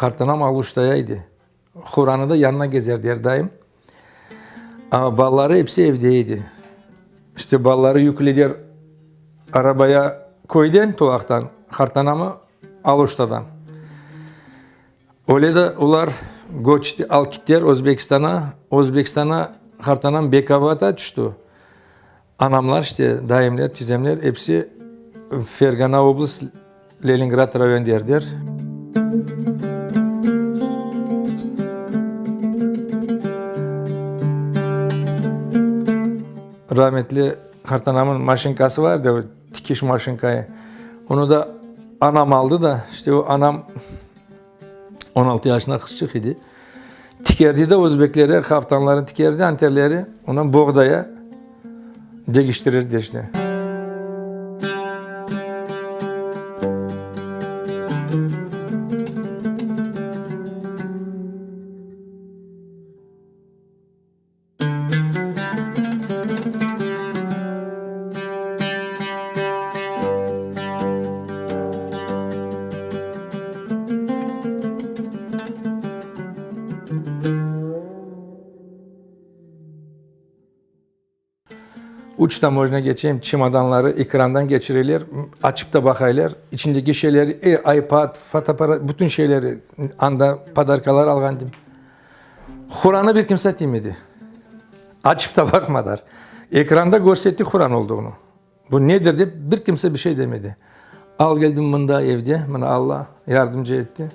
Qartanam Aluştaya edi. Horanı da yanına gezerdi er daim. Amma balaları episi evde edi. İşte balaları yüklediler arabaya köyden, Tulaqtan, qartanamı Aluştadan. Öyle de olar köçti, alıp kettiler Özbekistana. Özbekistana qartanam Bekabata tüşti. Anamlar işte, dayımlar, tizemler episi Fergana oblast, Leningrad rayon derler. Rahmetli qartanamın maşinkası var edi, tikiş maşinkayı. Onı da anam aldı da, işte o anam 16 yaşında qızçıq edi. Tikerdi de özbeklere qaftanlarını tikerdi, anterleri, ondan boğdaya degiştirirdi işte. Üç tamojna keçem, çemodanları ekrandan keçireler, açıp da baqaylar. İçindeki şeyleri, e, iPad, fotoapparat, bütün şeyleri, anda podarkalar alğandım. Quranı bir kimse tiymedi. Açıp da baqmadılar. Ekranda körsetti Quran olduğunu. Bu nedir dep bir kimse bir şey demedi. Al keldim mında evde, mına Alla yardımcı etti.